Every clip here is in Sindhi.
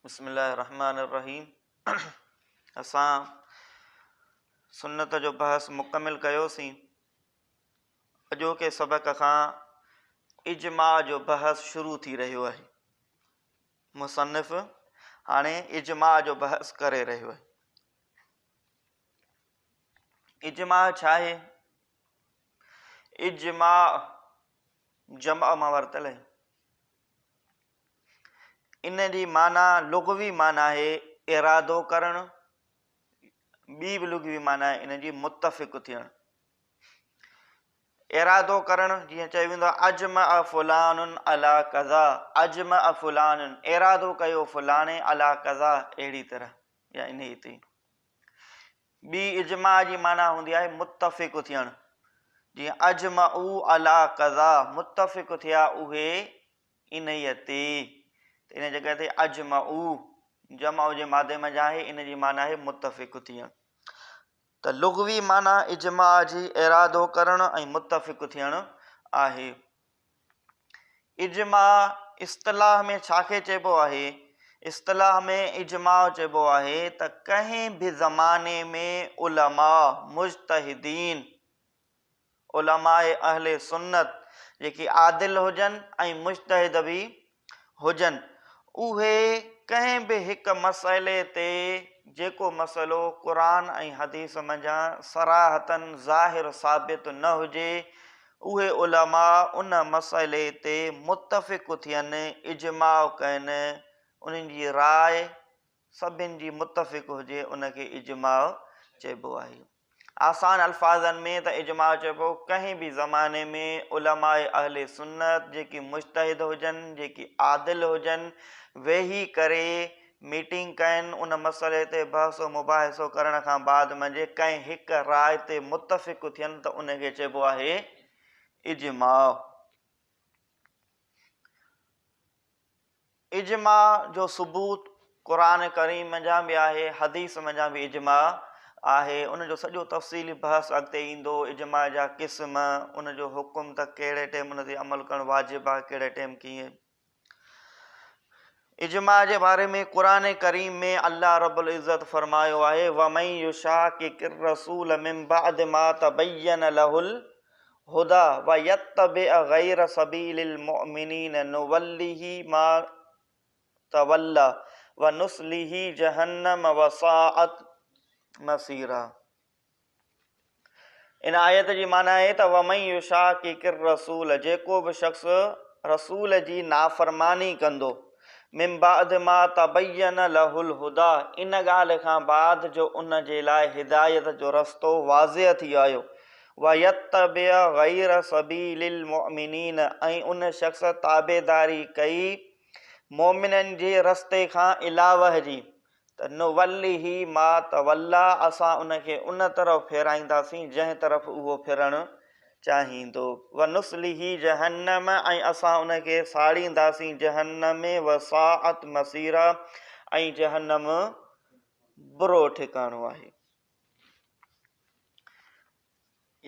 بسم الله الرحمن الرحيم اسان سنت جو بحث مڪمل ڪيوسين. اڄوڪي سبق کان اجماع جو بحث شروع ٿي رهيو آهي. مصنف هاڻي اجماع جو بحث ڪري رهيو آهي. اجماع ڇا آهي؟ اجماع جمع مان ورتل آهي. ان جي معنيٰ لغوي معنيٰ آهي ارادو ڪرڻ، ٻي به لغوي معنيٰ آهي ان جي متفق ٿيڻ. ارادو ڪرڻ جيئن چيو ويندو آهي اجمع فلان علي ڪذا، اجمع فلان ارادو ڪيو فلاڻي علي ڪذا اهڙي طرح يا انهيء تي. ٻي اجماع جي معنيٰ هوندي آهي متفق ٿيڻ، جيئن اجمعوا علي ڪذا متفق ٿيا اهي انهيء تي، ته ان جڳهه تي اجمعوا جمع جي مادي منجهان آهي، ان جي معنيٰ آهي متفق ٿيڻ. ته لغوي معنيٰ اجماع جي ارادو ڪرڻ ۽ متفق ٿيڻ آهي. اجماع اصطلاح ۾ ڇا کي چئبو آهي؟ اصطلاح ۾ اجماع چئبو آهي ته ڪنهن به زماني ۾ علماء، مجتهدين، علماء اهل سنت جيڪي عادل هجن ۽ مجتهد به هجن اهي ڪنهن به هڪ مسئلي تي جيڪو مسئلو قرآن ۽ حديث منجهان صراحتاً ظاهر ثابت نه هجي اهي علماء ان مسئلي تي متفق ٿين اجماع ڪن انهن جي راء سڀن جي متفق هجي ان کي اجماع چئبو آهي. آسان الفاظن ۾ ته اجماع چئبو ڪنهن به زماني ۾ علماء اهل سنت جيڪي مجتهد هجن جيڪي عادل هجن ويهي ڪري ميٽنگ ڪن ان مسئلي تي بحث و مباحثو ڪرڻ کان بعد منجهه ڪنهن هڪ راء تي متفق ٿين ته ان کي چئبو آهي اجماع. اجماع جو ثبوت قرآن ڪريم منجهان به آهي، حديث منجهان به اجماع آهي، ان جو سڄو تفصيلي بحث اڳتي ايندو، اجماع جا قسم، ان جو حڪم ته ڪهڙي ٽيم ان تي عمل ڪرڻ واجب آهي، ڪهڙي ٽيم ڪيئن. اجماع جي باري ۾ قرآن ڪريم ۾ الله رب العزت فرمايو آهي، ومن يشاقق الرسول من بعد ما تبين له الهدي ويتبع غير سبيل المؤمنين نوله ما تولي ونصله جهنم وساءت مصيرا. ان آيت جي معنيٰ آهي ته ومن يشاقق الرسول جيڪو به شخص رسول جي نافرماني ڪندو من بعد ما تبين له الهدي ان ڳالهه کان بعد جو ان جي لاء هدايت جو رستو واضح ٿي آيو ويتبع غير سبيل المؤمنين ۽ ان شخص تابعداري ڪئي مؤمنن جي رستي کان علاوه جي ته نوله ما تولي اسان ان کي ان طرف ڦيرائينداسين جنهن طرف اهو ڦرڻ چاهيندو ونصله جهنم ۽ اسان ان کي ساڙينداسين جهنم ۾ وساءت مصيرا ۽ جهنم برو ٺڪاڻو آهي.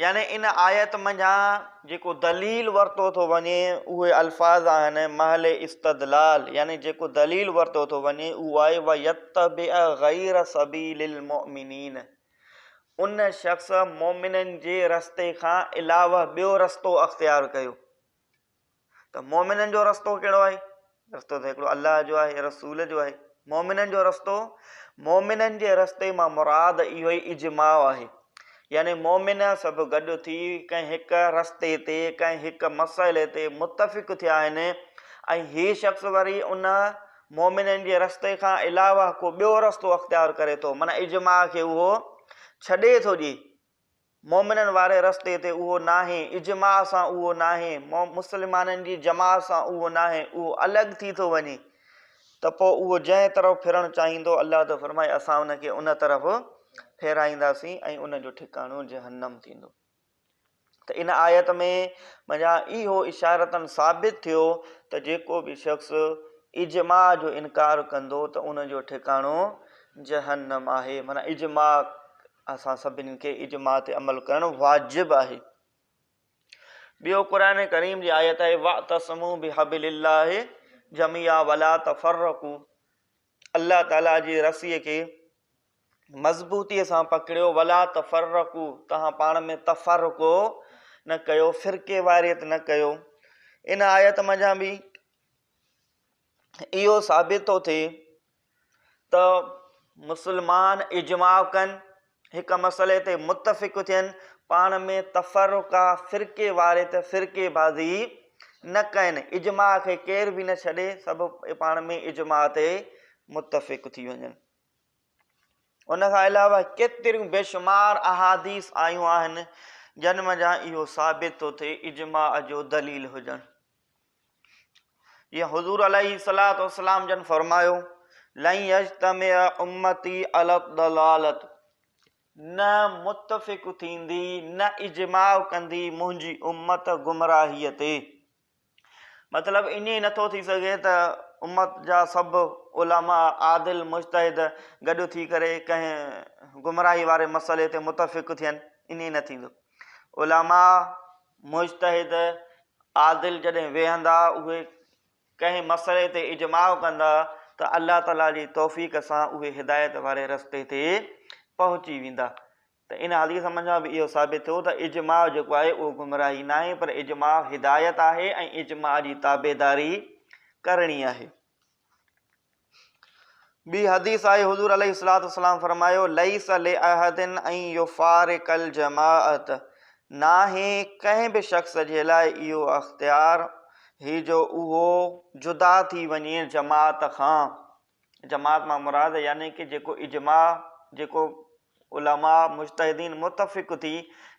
يعني ان آيت منجهان جيڪو دليل ورتو ٿو وڃي اهي الفاظ آهن محل استدلال يعني جيڪو دليل ورتو ٿو وڃي اهو آهي ويتبع غير سبيل المؤمنين ان شخص مؤمنن جي رستي کان علاوه ٻيو رستو اختيار ڪيو ته مؤمنن جو رستو ڪهڙو آهي؟ رستو ته هڪڙو الله جو آهي، رسول جو آهي. مؤمنن جو رستو، مؤمنن جي رستي مان مراد اهو ئي اجماع آهي. يعني مؤمن سڀ گڏ ٿي ڪنهن هڪ رستي تي، ڪنهن هڪ مسئلي تي متفق ٿيا آهن ۽ هي شخص وري ان مؤمنن جي رستي کان علاوه ڪو ٻيو رستو اختيار ڪري ٿو، معنيٰ اجماع کي اهو ڇڏي ٿو ڏئي. مؤمنن واري رستي تي اهو ناهي، اجماع سان اهو ناهي، مسلمانن جي جماعت سان اهو ناهي، اهو الڳ ٿي ٿو وڃي ته پوء اهو جنهن طرف ڦرڻ چاهيندو الله ٿو فرمائي اسان ان کي ان طرف ڦيرائينداسين ۽ ان جو ٺڪاڻو جهنم ٿيندو. ته ان آيت ۾ منجهان اهو اشارتاً ثابت ٿيو ته جيڪو به شخص اجماع جو انڪار ڪندو ته ان جو ٺڪاڻو جهنم آهي معنيٰ اجماع اسان سڀني کي اجماع تي عمل ڪرڻ واجب آهي. ٻيو قرآن ڪريم جي آيت آهي واعتصموا بحبل الله جميعا ولا تفرقوا الله تعاليٰ جي رسيء کي مضبوطيء سان پڪڙيو، ولا تفرقوا توهان پاڻ ۾ تفرقو نه ڪيو، فرقيواريت نه ڪيو. ان آيت منجهان به اهو ثابت ٿو ٿئي ته مسلمان اجماع ڪن، هڪ مسئلي تي متفق ٿين، پاڻ ۾ تفرقا، فرقيواريت، فرقي بازي نه ڪن، اجماع کي ڪير به نه ڇڏي، سڀ پاڻ ۾ اجماع تي متفق ٿي وڃن. ان کان علاوه ڪيتريون بيشمار احاديث آيون آهن جن منجهان اهو ثابت ٿو ٿئي اجماع جو دليل هجڻ. جيئن حضور عليه الصلوة والسلام جن فرمايو لن يجتمع امتي على الضلالت نه متفق ٿيندي نه اجماع ڪندي منهنجي امت گمراهي تي. مطلب ائين ئي نٿو ٿي سگهي ته امت جا سڀ علماء عادل مجتهد گڏ ٿي ڪري ڪنهن گمراهي واري مسئلي تي متفق ٿين، ائين ئي نه ٿيندو. علماء مجتهد عادل جڏهن ويهندا اهي ڪنهن مسئلي تي اجماع ڪندا ته الله تعالي جي توفيق سان اهي هدايت واري رستي تي پهچي ويندا. ته ان حديث منجهان به اهو ثابت ٿيو ته اجماع جيڪو آهي اهو گمراهي ناهي پر اجماع هدايت آهي ۽ اجماع جي تابعداري ڪرڻي آهي. ٻي حديث آهي حضور عليه الصلوة والسلام فرمايو ليس لاحد ان يفارق الجماعت ناهي ڪنهن به شخص جي لاء اهو اختيار هي جو اهو جدا ٿي وڃي جماعت کان. جماعت مان مراد يعني ڪه جيڪو اجماع جيڪو علماء مجتهدين متفق ٿي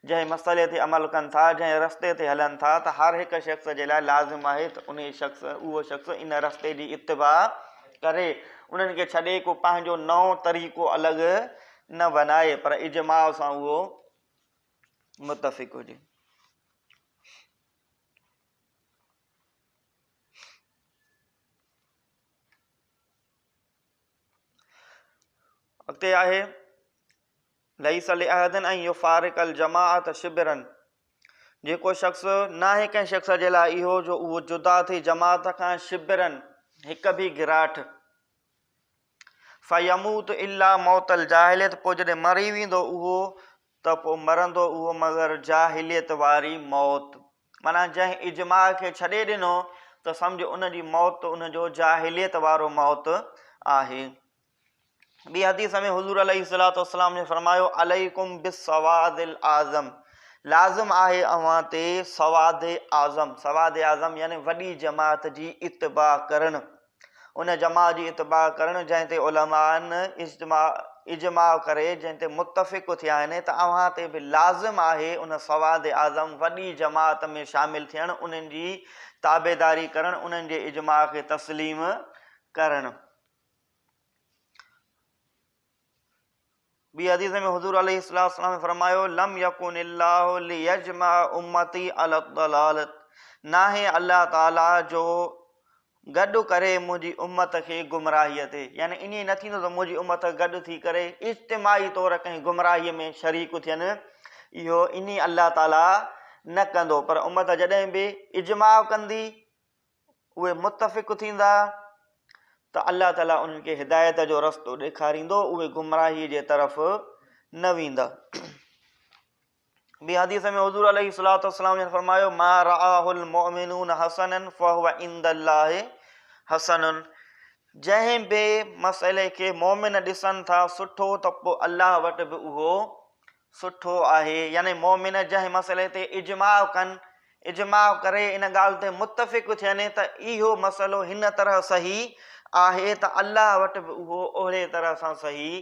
جنهن مسئلي تي عمل ڪن ٿا جنهن رستي تي هلن ٿا ته هر هڪ شخص جي لاء لازم آهي ته انهي شخص اهو شخص ان رستي جي اتباع ڪري انهن کي ڇڏي ڪو پنهنجو نئون طريقو الڳ نه بنائي پر اجماع سان اهو متفق هجي. اڳتي آهي ليس لاحد ان يفارق الجماعت شبرا جيڪو شخص ناهي ڪنهن شخص جي لاء اهو جو اهو جدا ٿي جماعت کان شبرا هڪ به گراٺ فيموت الا موت الجاهليت پوء جڏهن مري ويندو اهو ته پوء مرندو اهو مگر جاهليت واري موت معنيٰ جنهن اجماع کي ڇڏي ڏنو ته سمجهه ان جي موت ان جو جاهليت وارو موت آهي. ٻي حديث ۾ حضور عليه الصلوة والسلام نے فرمايو عليڪم بالسواد الاعظم لازم آهي اوهان تي سواد اعظم، سواد اعظم يعني وڏي جماعت جي اتباع ڪرڻ. ان جماع جي اتباع ڪرڻ جنهن تي علمائن اجتماع اجماع ڪري جنهن تي متفق ٿيا آهن ته اوهان تي به لازم آهي ان سواد اعظم وڏي جماعت ۾ شامل ٿيڻ انهن جي تابعداري ڪرڻ انهن جي اجماع کي تسليم ڪرڻ. ٻي حديث ۾ حضور عليه الصلوة والسلام فرمايو لم يڪن الله ليجمع امتي على الضلالة ناهي الله تعالي جو گڏ ڪري منهنجي امت کي گمراهي تي يعني ائين نه ٿيندو ته منهنجي امت گڏ ٿي ڪري اجتماعي طور ڪنهن گمراهي ۾ شريڪ ٿين اهو انهي الله تعالي نه ڪندو پر امت جڏهن به اجماع ڪندي اهي متفق ٿيندا ته الله تعالي انهن کي هدايت جو رستو ڏيکاريندو اهي گمراهي جي طرف نه ويندا. ٻي حديث ۾ حضور عليه الصلوة والسلام جن فرمايو ما رآه المؤمنون حسنا فهو عند الله حسن جنهن به مسئلي کي مؤمن ڏسن ٿا سٺو ته پوء الله وٽ به اهو سٺو آهي يعني مؤمن جنهن مسئلي تي اجماع ڪن، اجماع ڪري ان ڳالهه تي متفق ٿين ته اهو مسئلو هن طرح صحيح آهي ته الله وٽ به اهو اهڙي طرح سان صحيح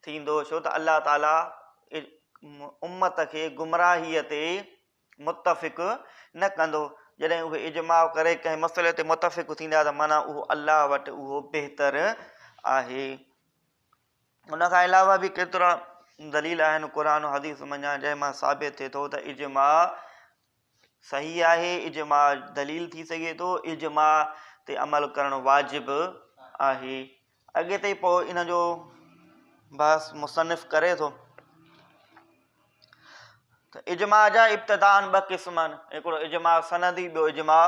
ٿيندو ڇو ته الله تعالي امت کي گمراهيء تي متفق نه ڪندو جڏهن اهي اجماع ڪري ڪنهن مسئلي تي متفق ٿيندا ته معنيٰ اهو الله وٽ اهو بهتر آهي. ان کان علاوه به ڪيترا دليل آهن قرآن و حديث منجهان جنهن مان ثابت ٿئي ٿو ته اجماع صحيح آهي، اجماع دليل ٿي سگهي ٿو، اجماع تي عمل ڪرڻ واجب آهي. اڳتي پوء ان جو بحث مصنف ڪري ٿو ته اجماع جا ابتداءً ٻه قسم آهن، هڪڙو اجماع سندي ٻيو اجماع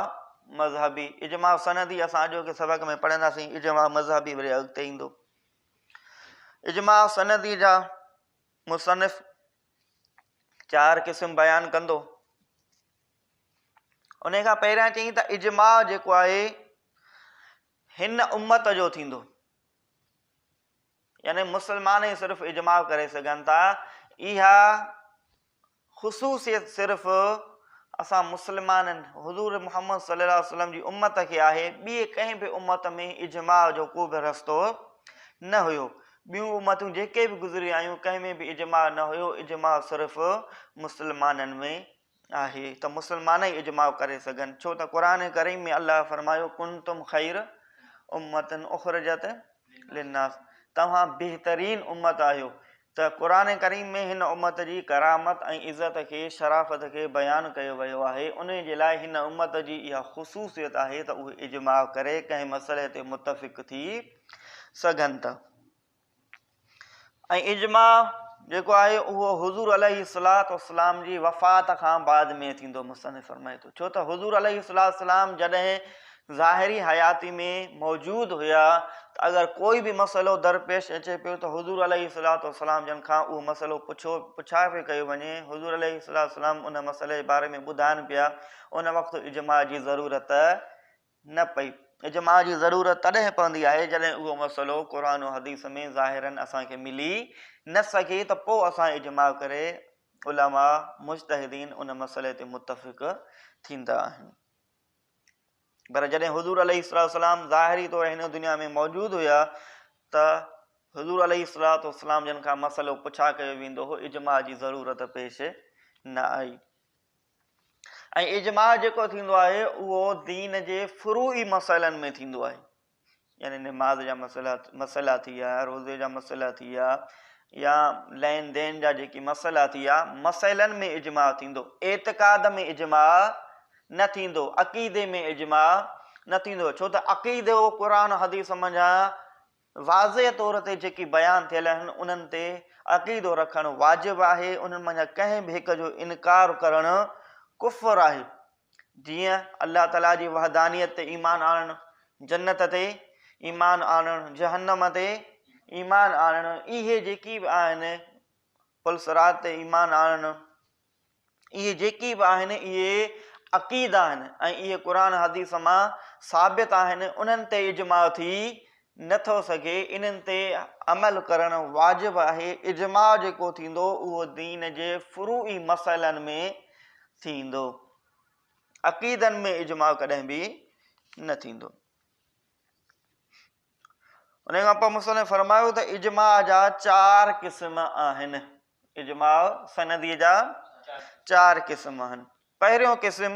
مذهبي. اجماع سندي اسان اڄوڪي سبق ۾ پڙهنداسين، اجماع مذهبي وري اڳتي ايندو. اجماع سندي جا مصنف چار قسم بيان ڪندو. ان کان پهريان چيائين ته اجماع جيڪو آهي هن امت جو ٿيندو يعني مسلمان ئي صرف اجماع ڪري سگهن ٿا. اها خصوصيت صرف اسان مسلمانن حضور محمد صلي الله عليه وسلم جي امت کي آهي، ٻي ڪنهن به امت ۾ اجماع جو ڪو به رستو نه هيو. ٻيون امتون جيڪي به گذري آيون ڪنهن ۾ به اجماع نه هيو، اجماع صرف مسلمانن ۾ آهي ته مسلمان ئي اجماع ڪري سگهن، ڇو ته قرآن ڪريم ۾ الله فرمايو ڪنتم خير امة اخرجت للناس توهان بهترين امت آهيو، ته قرآن ڪريم ۾ هن امت جي ڪرامت ۽ عزت کي، شرافت کي بيان ڪيو ويو آهي، انهي جي لاء هن امت جي اها خصوصيت آهي ته اهي اجماع ڪري ڪنهن مسئلي تي متفق ٿي سگهن ٿا. ۽ اجماع جيڪو آهي اهو حضور عليه الصلوة والسلام جي وفات کان بعد ۾ ٿيندو. مصنف فرمائي ٿو ڇو ته حضور عليه الصلوة والسلام جڏهن ظاهري حياتي ۾ موجود هيا ته اگر ڪوئي به مسئلو درپيش اچي پيو ته حضور عليه الصلوة والسلام جن کان اهو مسئلو پڇو پڇا پيو ڪيو وڃي، حضور عليه الصلوة والسلام ان مسئلي جي باري ۾ ٻڌائن پيا، ان وقت اجماع جي ضرورت نه پئي. اجماع جي ضرورت تڏهن پوندي آهي جڏهن اهو مسئلو قرآن و حديث ۾ ظاهراً اسان کي ملي نه سگهي ته پوء اسان اجماع ڪري علماء مجتهدين ان مسئلي تي متفق ٿيندا آهن. پر جڏهن حضور عليه الصلوة والسلام ظاهري طور هن دنيا ۾ موجود هيا ته حضور عليه الصلوة والسلام جن کان مسئلو پڇا ڪيو ويندو هو، اجماع جي ضرورت پيش نه آئي. ۽ اجماع جيڪو ٿيندو آهي اهو دين جي فروعي مسئلن ۾ ٿيندو آهي، يعني نماز جا مسئلا مسئلا ٿي ويا، روزي جا مسئلا ٿي ويا، يا لين دين جا جيڪي مسئلا ٿي ويا، مسئلن ۾ اجماع ٿيندو، اعتقاد ۾ اجماع نه ٿيندو، عقيدي ۾ اجماع نه ٿيندو، ڇو ته عقيدو قرآن حديث منجهان واضح طور تي جيڪي بيان ٿيل آهن انهن تي عقيدو رکڻ واجب آهي، انهن منجهان ڪنهن به هڪ جو انڪار ڪرڻ ڪفر آهي، جيئن الله تعاليٰ جي وحدانيت تي ايمان آڻڻ، جنت تي ايمان آڻڻ، جهنم تي ايمان آڻڻ، اهي جيڪي به آهن، پل صراط تي ايمان آڻڻ، اهي جيڪي به آهن اهي عقيدا آهن ۽ اهي قرآن حديث مان ثابت آهن، انهن تي اجماع ٿي نٿو سگهي، انهن تي عمل ڪرڻ واجب آهي. اجماع جيڪو ٿيندو اهو دين جي فروعي مسئلن ۾ ٿيندو، عقيدن ۾ اجماع ڪڏهن به نه ٿيندو. ان کان پوء مصنف فرمايو ته اجماع جا چار قسم آهن. اجماع سندي جا چار قسم آهن. پهريون قسم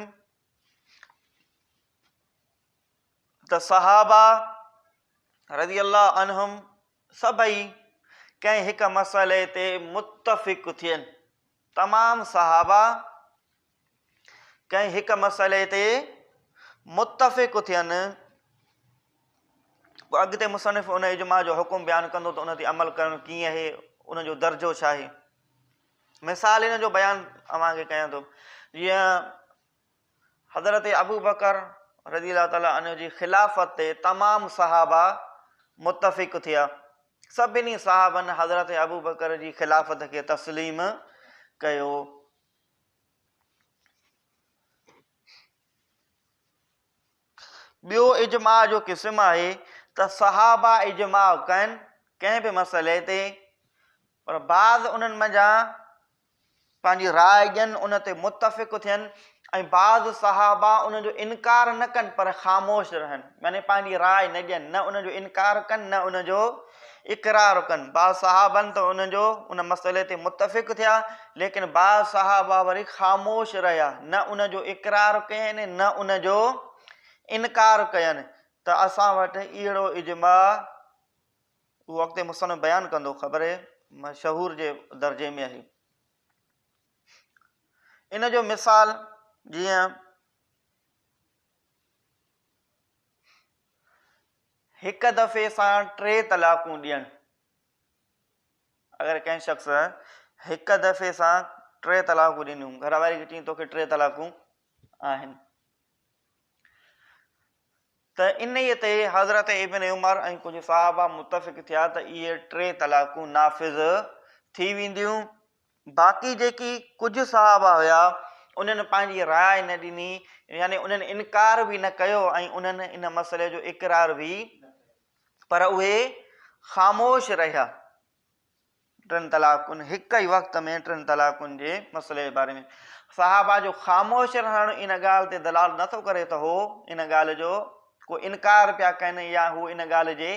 ته صحابه رضي الله عنهم سڀئي ڪنهن هڪ مسئلي تي متفق ٿين، تمام صحابه ڪنهن هڪ مسئلي تي متفق ٿين، پوء اڳتي مصنف ان اجماع جو حڪم بيان ڪندو ته ان تي عمل ڪرڻ ڪيئن آهي، ان جو درجو ڇا آهي. مثال ان جو بيان اوهان کي ڪيان ٿو، جيئن حضرت ابو بڪر رضي الله تعالٰي عنه جي خلافت تي تمام صحابه متفق ٿيا، سڀني صحابن حضرت ابو بڪر جي خلافت کي تسليم ڪيو. ٻيو اجماع جو قسم آهي ته صحابه اجماع ڪن ڪنهن به مسئلي تي، پر بعض انهن منجهان پنهنجي راء ڏين، ان تي متفق ٿين، ۽ بعض صحابه ان جو انڪار نه ڪن پر خاموش رهن، يعني پنهنجي راء نه ڏين، نه ان جو انڪار ڪن نه ان جو اقرار ڪن. بعض صحابن ته ان جو ان مسئلي تي متفق ٿيا، ليڪن بعض صحابه وري خاموش رهيا، نه ان جو اقرار ڪين نه ان جو انڪار ڪين. ته اسان وٽ اهڙو اجماع اهو اڳتي مصنف بيان ڪندو، خبر مشهور جي درجي ۾ آهي. ان جو مثال جيئن هڪ دفعي سان ٽي طلاقون ڏيڻ، اگر ڪنهن شخص هڪ دفعي سان ٽي طلاقون ڏنيون، گهر واري کي چيائين توکي ٽي طلاقون آهن. ته انهيء تي حضرت ابن عمر ۽ ڪجهه صحابه متفق ٿيا ته اهي ٽي طلاقون نافذ ٿي وينديون. باقي جيڪي ڪجهه صحابه هيا انهن پنهنجي راء نه ڏني يعني انهن انڪار به نه ڪيو ۽ انهن ان مسئلي جو اقرار به پر اهي خاموش رهيا. ٽن طلاقن، هڪ ئي وقت ۾ ٽن طلاقن جي مسئلي جي باري ۾ صحابه جو خاموش رهڻ ان ڳالهه تي دلالت نٿو ڪري ته هو ان ڳالهه جو ڪو انڪار پيا ڪن يا هو ان ڳالهه جي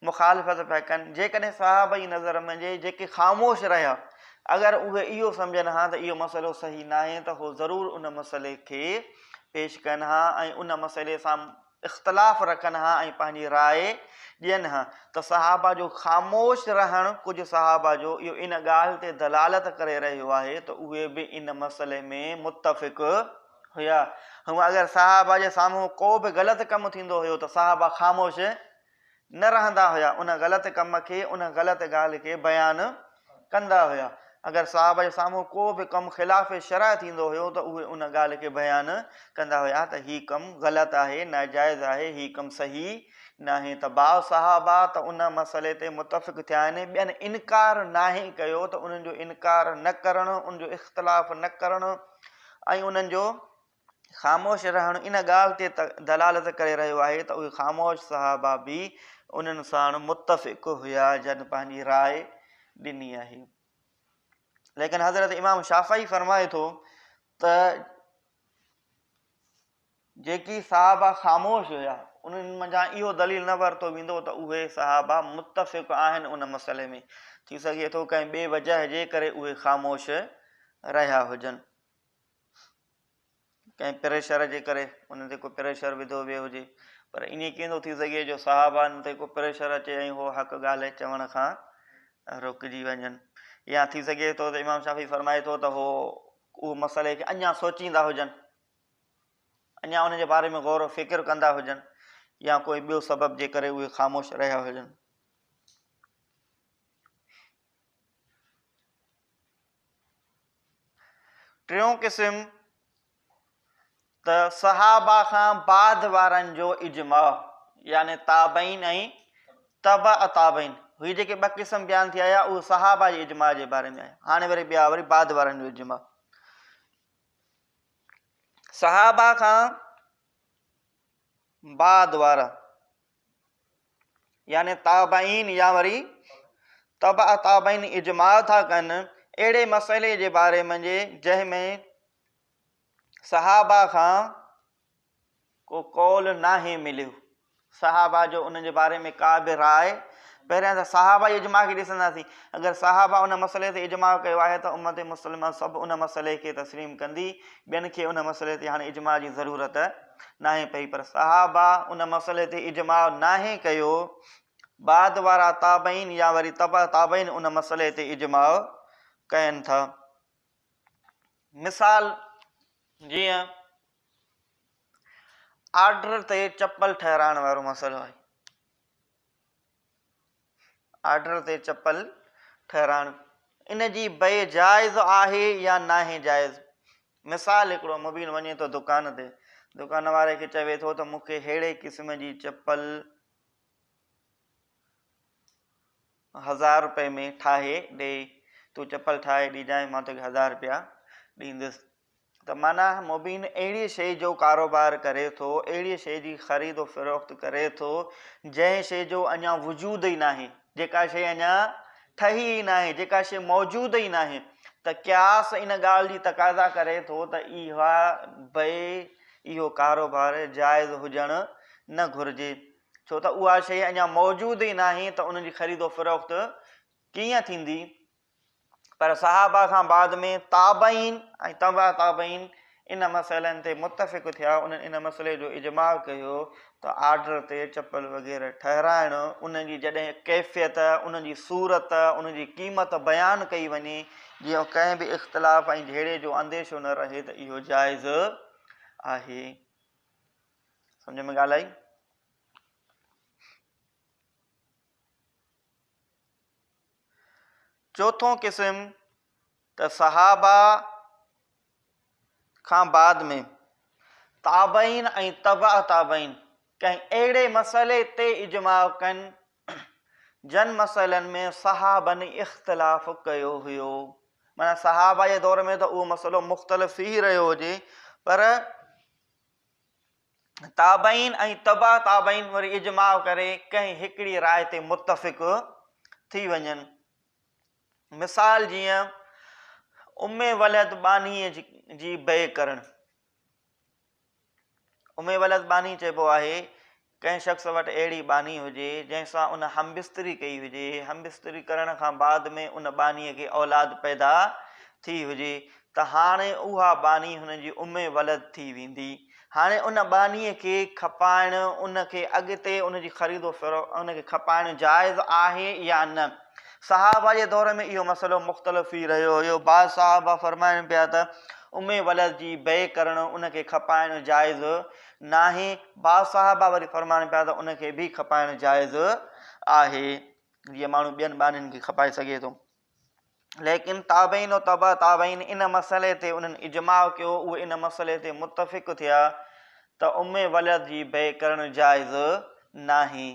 مخالفت پيا ڪن. جيڪڏهن صحابه جي نظر ۾ جيڪي خاموش رهيا اگر اهي اهو سمجهن ها ته اهو مسئلو صحيح ناهي ته هو ضرور ان مسئلي کي پيش ڪن ها ۽ ان مسئلي سان اختلاف رکن ها ۽ پنهنجي راء ڏين ها ته صحابه جو خاموش رهڻ ڪجهه صحابه جو اهو ان ڳالهه تي دلالت ڪري رهيو آهي ته اهي به ان مسئلي ۾ متفق هيا. هونء اگر صحابه جي سامهون ڪو به غلط ڪم ٿيندو هيو ته صحابه خاموش نه رهندا هيا، ان غلط ڪم کي، ان غلط ڳالهه کي بيان ڪندا هيا. اگر صحابه جي سامهون ڪو به ڪم خلاف شرع ٿيندو هيو ته اهي ان ڳالهه کي بيان ڪندا هيا ته هي ڪم غلط آهي، ناجائز آهي، هي ڪم صحيح ناهي ته بعض صحابه ته ان مسئلي تي متفق ٿيا آهن، ٻين انڪار ناهي ڪيو ته انهن جو انڪار نه ڪرڻ، ان جو اختلاف نه ڪرڻ ۽ انهن جو خاموش رهڻ ان ڳالهه تي دلالت ڪري رهيو آهي ته اهي خاموش صحابه به انهن ساڻ متفق هيا جن پنهنجي راء ڏني آهي. ليڪن حضرت امام شافعي فرمائي ٿو ته جيڪي صحابه خاموش هيا انهن منجهان اهو دليل نه ورتو ويندو ته اهي صحابه متفق آهن ان مسئلي ۾ ٿي سگهي ٿو ڪنهن ٻي وجه جي ڪري اهي خاموش رهيا هجن. ڪنهن پريشر جي ڪري انهن تي ڪو پريشر وڌو ويو هجي پر ائين ڪيئن ٿو ٿي سگهي جو صحابان تي ڪو پريشر اچي ۽ هو حق ڳالهه چوڻ کان رڪجي وڃن يا ٿي سگهي ٿو ته امام شافعي فرمائي ٿو ته هو اهو مسئلي کي اڃا سوچيندا هجن اڃا ان جي باري ۾ غور و فڪر ڪندا هجن يا ڪوئي ٻيو سبب جي ڪري اهي خاموش رهيا هجن. ٽيون قسم ته صحابه کان بعد وارن جو اجماع يعني تابعين ۽ تبع تابعين. هي جيڪي ٻه قسم بيان ٿي آيا اهي صحابه جي اجماع جي باري ۾ آيا. هاڻي وري ٻيا وري بعد وارن جو اجماع. صحابه کان بعد وارا يعني تابعين يا وري تبع تابعين اجماع ٿا ڪن اهڙي مسئلي جي باري ۾ جنهن ۾ صحابه کان ڪو قول ناهي مليو صحابه جو ان جي باري ۾ ڪا به راء پهريان ته صحابه جي اجماع کي ڏسنداسين اگر صحابه ان مسئلي تي اجماع ڪيو آهي ته امت مسلمه سڀ ان مسئلي کي تسليم ڪندي ٻين کي ان مسئلي تي هاڻي اجماع جي ضرورت ناهي پئي پر صحابه ان مسئلي تي اجماع ناهي ڪيو، بعد وارا تابعين يا وري تبع تابعين ان مسئلي تي اجماع ڪين ٿا. مثال جيئن آرڊر تي چپل ٺهرائڻ وارو مسئلو آهي. آرڊر تي چپل ٺهرائڻ ان جي بيع جائز آهي يا ناهي جائز؟ مثال هڪڙو مبين وڃي ٿو دڪان تي دڪان واري کي چوي ٿو ته مون کي ههڙي قسم جي چپل هزار روپئي ۾ ٺاهي ڏي تون چپل ٺاهي ڏجانء مان توکي هزار روپيا ڏيندس ته معنيٰ مبين اهڙيء شيء جو ڪاروبار ڪري ٿو، اهڙيء شيء جي خريد و فروخت ڪري ٿو، جنهن شيء جو اڃا وجود ئي ناهي، جيڪا شيء اڃا ٺهي ئي ناهي، جيڪا شيء موجود ئي ناهي ته قياس ان ڳالهه جي تقاضا ڪري ٿو ته اها بيع، اهو ڪاروبار جائز هجڻ نه گهرجي، ڇو ته اها شيء اڃا موجود ئي ناهي ته ان جي خريد و فروخت ڪيئن ٿيندي؟ پر صحابه کان بعد ۾ تابعين ۽ تبع تابعين ان مسئلن تي متفق ٿيا، انهن ان مسئلي جو اجماع ڪيو ته آرڊر تي چپل وغيره ٺهرائڻ ان جي جڏهن ڪيفيت، ان جي صورت، ان جي قيمت بيان ڪئي وڃي جيئن ڪنهن به اختلاف ۽ جهيڙي جو انديشو نه رهي ته اهو جائز آهي. سمجهه ۾ ڳالهه آئي؟ چوٿون قسم ته صحابه کان بعد ۾ تابعين ۽ تبع تابعين ڪنهن اهڙي مسئلي تي اجماع ڪن جن مسئلن ۾ صحابن اختلاف ڪيو هيو. معنيٰ صحابه جي دور ۾ ته اهو مسئلو مختلف ئي رهيو هجي پر تابعين ۽ تبع تابعين وري اجماع ڪري ڪنهن هڪڙي راء تي متفق ٿي وڃن. مثال جيئن ام ولد ٻانهيء جي بيع ڪرڻ. ام ولد ٻانهي چئبو آهي ڪنهن شخص وٽ اهڙي ٻانهي هجي جنهن سان ان همبستري ڪئي هجي، همبستري ڪرڻ کان بعد ۾ ان ٻانهيء کي اولاد پيدا ٿي هجي ته هاڻي اها ٻانهي هن جي ام ولد ٿي ويندي. هاڻي ان ٻانهيء کي کپائڻ، ان کي اڳتي ان جي خريد و فروخت، ان کي کپائڻ جائز آهي يا نه؟ صحابه جي دور ۾ اهو مسئلو مختلف ئي رهيو هيو. بعض صحابه فرمائن پيا ته ام ولد جي بيع ڪرڻ، ان کي کپائڻ جائز ناهي. بعض صحابه وري فرمائن پيا ته ان کي به کپائڻ جائز آهي، جيئن ماڻهو ٻين ٻانهين کي کپائي سگهي ٿو. ليڪن تابعين و تبع تابعين ان مسئلي تي انهن اجماع ڪيو، اهي ان مسئلي تي متفق ٿيا ته ام ولد جي بيع ڪرڻ جائز ناهي.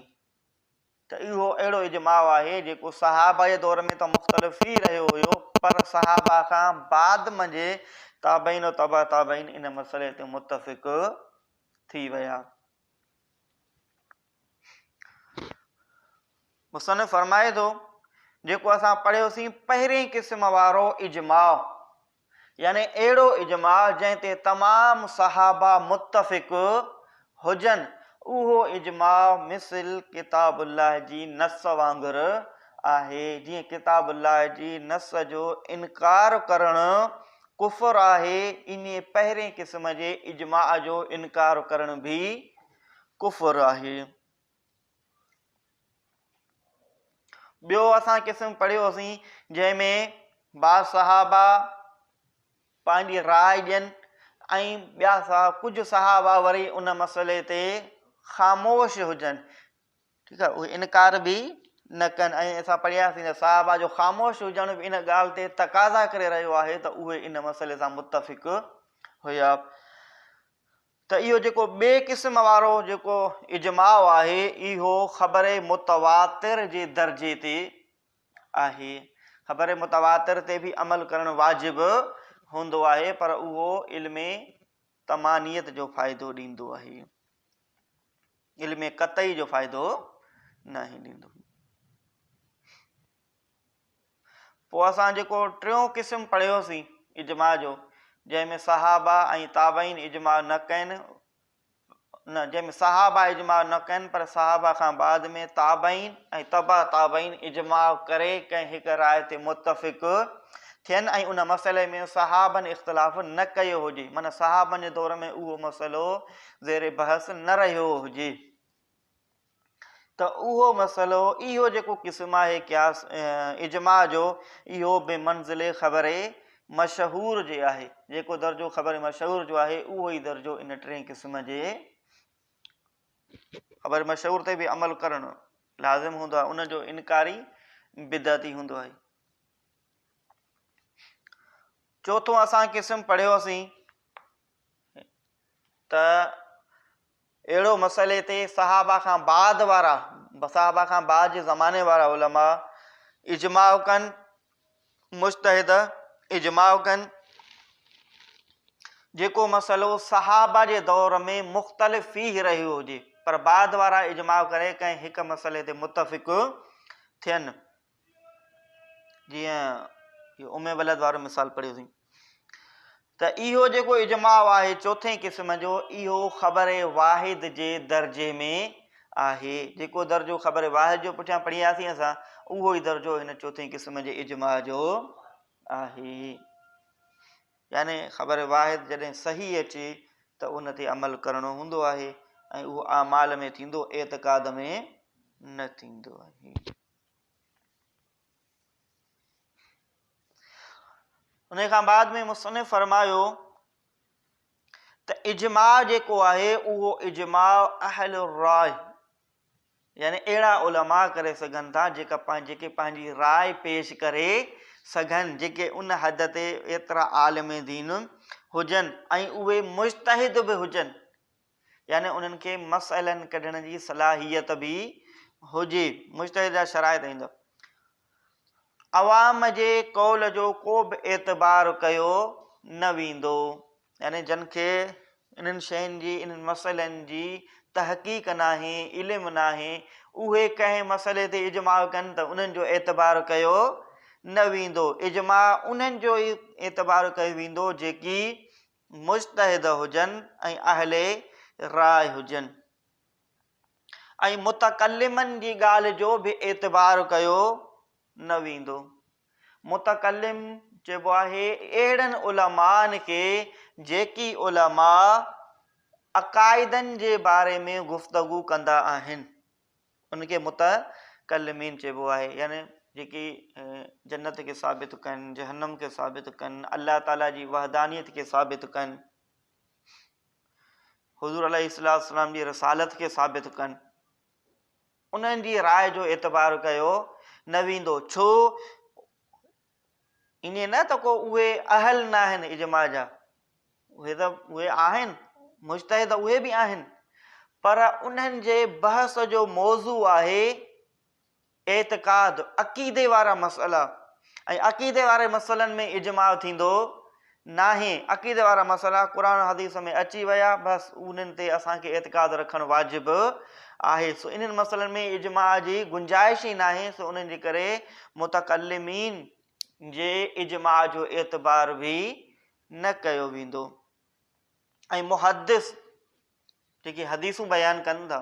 ته اهو اهڙو اجماع آهي جيڪو صحابه جي دور ۾ ته مختلف ئي رهيو هيو پر صحابه کان بعد منجهه تابعين و تبع تابعين ان مسئلي تي متفق ٿي ويا. مصنف فرمائي ٿو جيڪو اسان پڙهيوسين پهرين قسم وارو اجماع يعني اهڙو اجماع جنهن تي تمام صحابه متفق هجن اهو اجماع مثل ڪتاب الله جي نص وانگر آهي جيئن ڪتاب الله جي نص جو انڪار ڪرڻ ڪفر آهي انهي پهرين قسم جي اجماع جو انڪار ڪرڻ به ڪفر آهي. ٻيو اسان قسم پڙهيوسين جنهن ۾ بعض صحابه پنهنجي راء ڏين ۽ ٻيا ڪجهه صحابه وري ان مسئلي تي خاموش هجن ٺيڪ آهي اهي انڪار به نه ڪن ۽ اسان پڙهياسين ته صحابه جو خاموش هجڻ به ان ڳالهه تي تقاضا ڪري رهيو آهي ته اهي ان مسئلي سان متفق هيا. ته اهو جيڪو ٻئي قسم وارو جيڪو اجماع آهي اهو خبر متواتر جي درجي تي آهي. خبر متواتر تي به عمل ڪرڻ واجب هوندو آهي پر اهو علم طمانيت جو فائدو ڏيندو آهي. علم قطعي جو فائدو ناهي ڏيندو. پوء اسان جيڪو ٽيون قسم پڙهيوسين اجماع جو جنهن ۾ صحابه ۽ تابعين اجماع نه ڪين نه جنهن ۾ صحابه اجماع نه ڪين پر صحابه کان بعد ۾ تابعين ۽ تبع تابعين اجماع ڪري ڪنهن هڪ راء تي متفق ٿين ۽ ان مسئلي ۾ صحابن اختلاف نه ڪيو هجي معنيٰ صحابن جي دور ۾ اهو مسئلو زير بحث نه رهيو هجي. ته اهو مسئلو اهو جيڪو قسم آهي قياس اجماع جو اهو بمنزل خبر مشهور جي آهي جيڪو درجو خبر مشهور جو آهي اهو ئي درجو ان ٽئين قسم جي خبر مشهور تي به عمل ڪرڻ لازم هوندو آهي ان جو انڪاري بدعتي هوندو آهي. چوٿون اسان قسم پڙهيوسين ته اهڙو مسئلي تي صحابه کان بعد وارا صحابه کان بعد جي زماني وارا علماء اجماع ڪن مجتهد اجماع ڪن جيڪو مسئلو صحابه جي دور ۾ مختلف فيه رهيو هجي پر بعد وارا اجماع ڪري ڪنهن هڪ مسئلي تي متفق ٿين جيئن اهو ام ولد وارو مثال پڙهيوسين ته اهو جيڪو اجماع آهي چوٿين قسم جو اهو خبر واحد جي درجي ۾ آهي جيڪو درجو خبر واحد جو پٺيان پڙهياسين اسان اهو ئي درجو هن چوٿين قسم جي اجماع جو آهي يعني خبر واحد جڏهن صحيح اچي ته ان تي عمل ڪرڻو هوندو آهي ۽ اهو اعمال ۾ ٿيندو اعتقاد ۾ نه ٿيندو آهي. ان کان بعد ۾ مصنف فرمايو ته اجماع جيڪو آهي اهو اجماع اهل الراء يعني اهڙا علماء ڪري سگهن ٿا جيڪا جيڪي پنهنجي راء پيش ڪري سگهن جيڪي ان حد تي ايترا عالم دين هجن ۽ اهي مجتهد به هجن. يعني انهن کي مسئلن ڪڍڻ جي صلاحيت به هجي. مجتهد جا شرائط ايندا. عوام جي قول جو ڪو به اعتبار ڪيو نه ويندو، يعني جن کي انهن شين جي، انهن مسئلن جي تحقيق ناهي، علم ناهي، اهي ڪنهن مسئلي تي اجماع ڪن ته انهن جو اعتبار ڪيو نه ويندو. اجماع انهن جو ئي اعتبار ڪيو ويندو جيڪي مجتهد هجن ۽ اهل راء هجن ۽ متڪلمن جي ڳالهه جو به اعتبار ڪيو نه ويندو. متڪلم چئبو آهي اهڙن علمائن کي جيڪي علماء عقائدن جي باري ۾ گفتگو ڪندا آهن، ان کي متڪلمين چئبو آهي. يعني جيڪي جنت کي ثابت ڪن، جهنم کي ثابت ڪن، الله تعالي جي وحدانيت کي ثابت ڪن، حضور عليه السلام جي رسالت کي ثابت ڪن، انهن جي راء جو اعتبار ڪيو نه ويندو. ڇو؟ ائين نه ته ڪو اهي اهل نه آهن اجماع جا، اهي ته اهي آهن، مجتهد اهي به آهن، پر انهن جي بحث جو موضوع آهي اعتقاد، عقيدي وارا مسئلا، ۽ عقيدي واري مسئلن ۾ اجماع ٿيندو ناهي. عقيدي وارا مسئلا قرآن حديث ۾ اچي ويا، بس انهن تي اسان کي اعتقاد رکڻ واجب آهي. سو انهن مسئلن ۾ اجماع جي گنجائش ئي ناهي، سو انهن جي ڪري متڪلمين جي اجماع جو اعتبار به نه ڪيو ويندو. ۽ محدث جيڪي حديثون بيان ڪن ٿا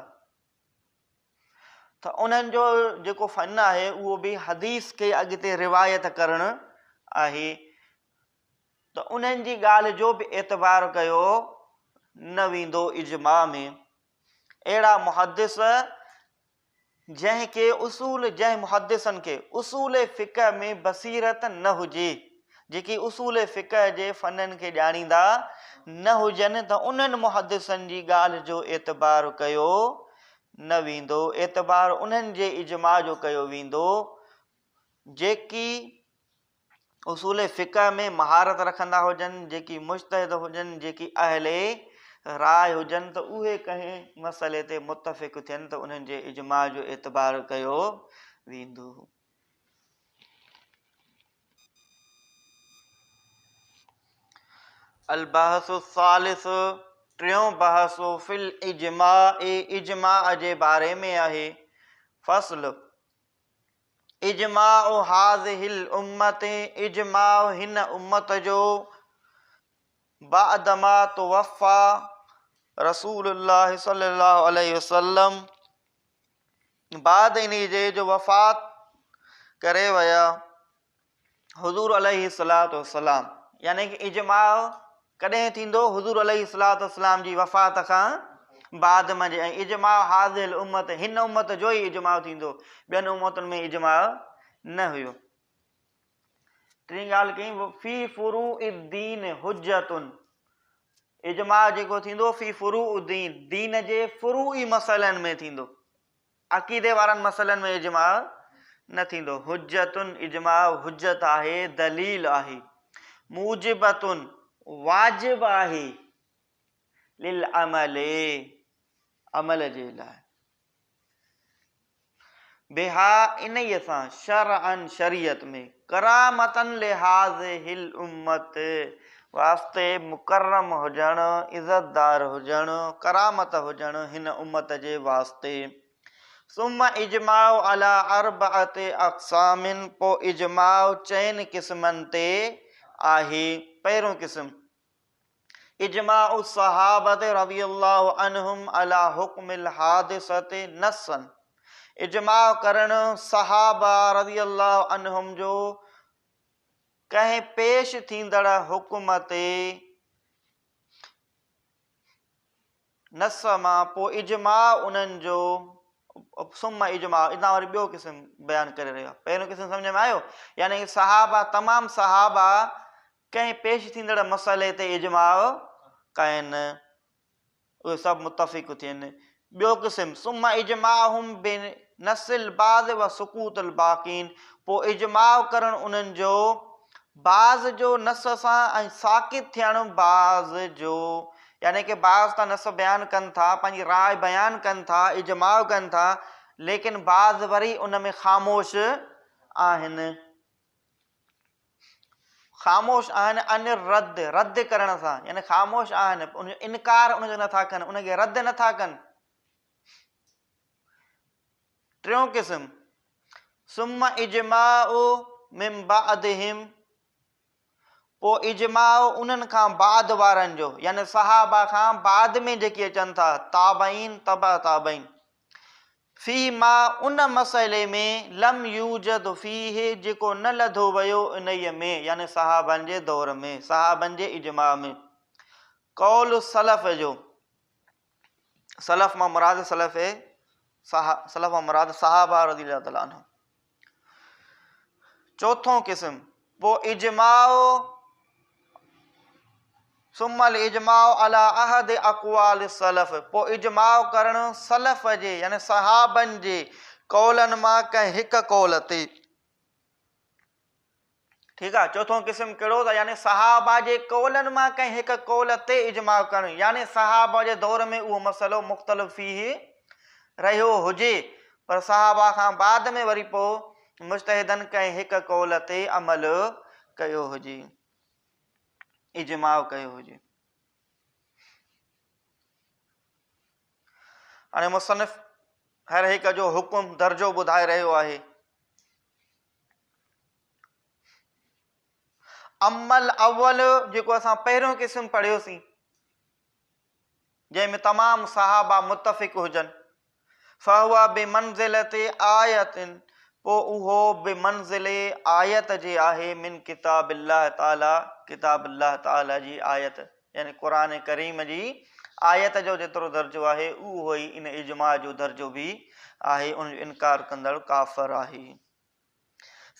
ته انهن جو جيڪو فن آهي اهو به حديث کي اڳتي روايت ڪرڻ آهي، ته انهن جي ڳالهه جو به اعتبار ڪيو نه ويندو اجماع ۾. اهڙا محدث جنهن کي اصول جنهن محدثن کي اصول فقه ۾ بصيرت نه هجي، جيڪي اصول فقه جي فنن کي ڄاڻيندا نه هجن، ته انهن محدثن جي ڳالهه جو اعتبار ڪيو نه ويندو، اعتبار انهن جي اجماع جو ڪيو ويندو جيڪي اصول فقه ۾ مهارت رکندا هجن، جيڪي مجتهد هجن، جيڪي اهل راء هجن، ته اهي ڪنهن مسئلي تي متفق ٿين ته انهن جي اجماع جو اعتبار ڪيو ويندو. البحث الثالث، ٽيون بحث، في الاجماع، اجماع جي باري ۾ آهي. فصل، اجماع هذه الامة، اجماع هن امت جو، بعدما توفي رسول الله صلي الله عليه وسلم، بعد انهي جي جو وفات ڪري ويا حضور عليه الصلوة والسلام. يعني ڪه اجماع ڪڏهن ٿيندو؟ حضور عليه الصلوة والسلام جي وفات کان بعد منجھ. ۽ اجماع هذه الامت، هن امت جو ئي اجماع ٿيندو، ٻين امتن ۾ اجماع نه هيو. ٽين ڳالهه ڪئي في فروع الدين حجت، اجماع جيڪو ٿيندو في فروع الدين، دين جي فروعي مسئلن ۾ ٿيندو، عقيدي وارن مسئلن ۾ اجماع نه ٿيندو. حجت، اجماع حجت آهي، دليل آهي. موجبت، واجب آهي، للعمل، عمل جي لاء، بها، انهيء سان، شرعا، شريعت ۾، ڪرامتا لهذه الامة، واسطي مڪرم هجڻ، عزتدار هجڻ، ڪرامت هجڻ هن امت جي واسطي. ثم اجماع علي اربعة اقسام، پوء اجماع چئن قسمن تي آهي. پهريون قسم، اجماع الصحابة رضي الله عنهم علي حڪم الحادثة نصا، اجماع ڪرڻ صحابه رضي الله عنهم جو ڪنهن پيش ٿيندڙ حڪم تي نص مان، پوء اجماع انهن جو، ثم اجماع، اتان وري ٻيو قسم بيان ڪري رهيو آهي. پهريون قسم سمجھ ۾ آيو؟ يعني صحابه، تمام صحابه ڪنهن پيش ٿيندڙ مسئلي تي اجماع ڪن، اهي سڀ متفق ٿين. ٻيو قسم، ثم اجماعهم بنص البعض وسقوط الباقين، پوء اجماع ڪرڻ انهن جو بعض جو نص سان ۽ ساقط ٿيڻ بعض جو. يعني ڪه بعض ته نص بيان ڪن ٿا، پنهنجي راء بيان ڪن ٿا، اجماع ڪن ٿا، ليڪن بعض وري ان ۾ خاموش آهن. خاموش آهن عن الرد، رد ڪرڻ سان، يعني خاموش آهن، ان جو انڪار ان جو نٿا ڪن، ان کي رد نٿا ڪن. ٽيون قسم، ثم اجماع من بعدهم، پوء اجماع انهن کان بعد وارن جو، يعني صحابه کان بعد ۾ جيڪي اچن ٿا، تابعين، تبع تابعين، في ما ان مسئلي ۾ لم يوجد فيه جيڪو نه لڌو ويو انهيء ۾، يعني صحابن جي دور ۾، صحابن جي اجماع ۾، قول السلف جو، سلف مان مراد سلف سلف مان مراد صحابه رضي الله تعالٰي عنهم. چوٿون قسم، پوء اجماع ثم الاجماع على احد اقوال السلف پوء اجماع ڪرڻ سلف جي يعني صحابن جي قولن مان ڪنهن هڪ قول تي. ٺيڪ آ، چوٿون قسم ڪهڙو ته يعني صحابه جي قولن مان ڪنهن هڪ قول تي اجماع ڪرڻ يعني صحابه جي دور ۾ اهو مسئلو مختلف فيه رهيو هجي پر صحابه کان بعد ۾ وري پوء مجتهدن ڪنهن هڪ قول تي عمل ڪيو هجي، اجماع ڪيو هجي. هاڻي مصنف هر هڪ جو حڪم درجو ٻڌائي رهيو آهي. اما الاول جيڪو اسان پهريون قسم پڙهيوسين جنهن ۾ تمام صحابه متفق هجن فهو بمنزله آيت پوء اهو بمنزل آيت جي آهي من ڪتاب الله تعالي ڪتاب الله تعالي جي آيت يعني قرآن ڪريم جي آيت جو جيترو درجو آهي اهو ئي ان اجماع جو درجو به آهي ان جو انڪار ڪندڙ ڪافر آهي.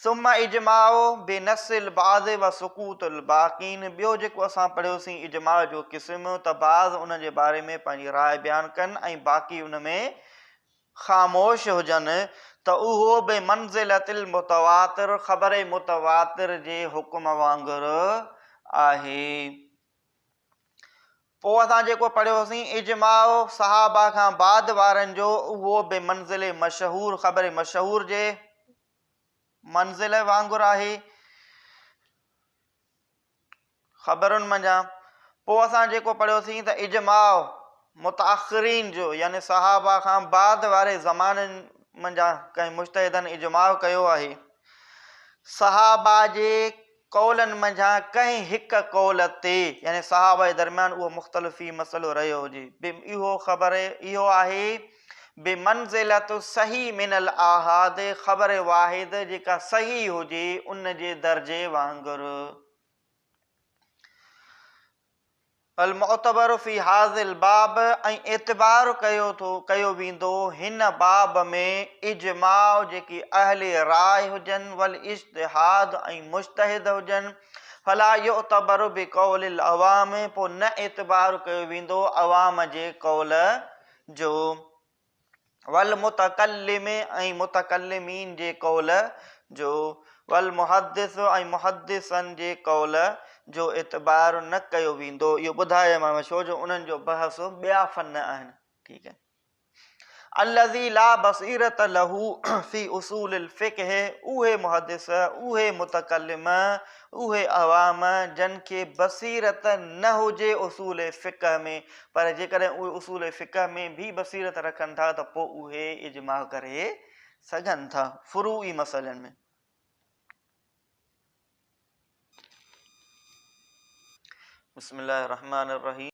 ثم اجماع بنص البعض وسقوط الباقين ٻيو جيڪو اسان پڙهيوسين اجماع جو قسم ته بعض ان جي باري ۾ پنهنجي راء بيان ڪن ۽ باقي ان ۾ خاموش هجن ته اهو به منزلة المتواتر خبر متواتر جي حڪم وانگر آهي. پوء اسان جيڪو پڙهيوسين اجماع صحابه کان بعد وارن جو اهو به منزل مشهور خبر مشهور جي منزل وانگر آهي. خبرن منجهان پوء اسان جيڪو پڙهيوسين ته اجماع متاخرين جو يعني صحابه کان بعد واري زمانن منجهان ڪنهن مجتهدن اجماع ڪيو آهي صحابه جي قولن منجهان ڪنهن هڪ قول تي يعني صحابه جي درميان اهو مختلفي مسئلو رهيو هجي به اهو خبر اهو آهي بمنزلة الصحيح من الاحاد خبر واحد جيڪا صحيح هجي ان جي درجي وانگر. المعتبر في هذا الباب ۽ اعتبار ڪيو ٿو ڪيو ويندو هن باب ۾ اجماع جيڪي اهل راء هجن والاجتهاد ۽ مجتهد هجن فلا يعتبر بقول العوام پوء نه اعتبار ڪيو ويندو عوام جي قول جو والمتڪلم ۽ متڪلمين جي قول جو، والمحدث ۽ محدثن جي قول جو اعتبار نه ڪيو ويندو. اهو ٻڌايومانو ڇو جو انهن جو بحث ٻيا فن آهن. ٺيڪ آهي. الذي لا بصيرة له في اصول الفقه اهي محدث، اهي متڪلم، اهي عوام جن کي بصيرت نه هجي اصول فقه ۾ پر جيڪڏهن اهي اصول فقه ۾ به بصيرت رکن ٿا ته پوء اهي اجماع ڪري سگهن ٿا فروعي مسئلن ۾. بسم الله الرحمن الرحيم.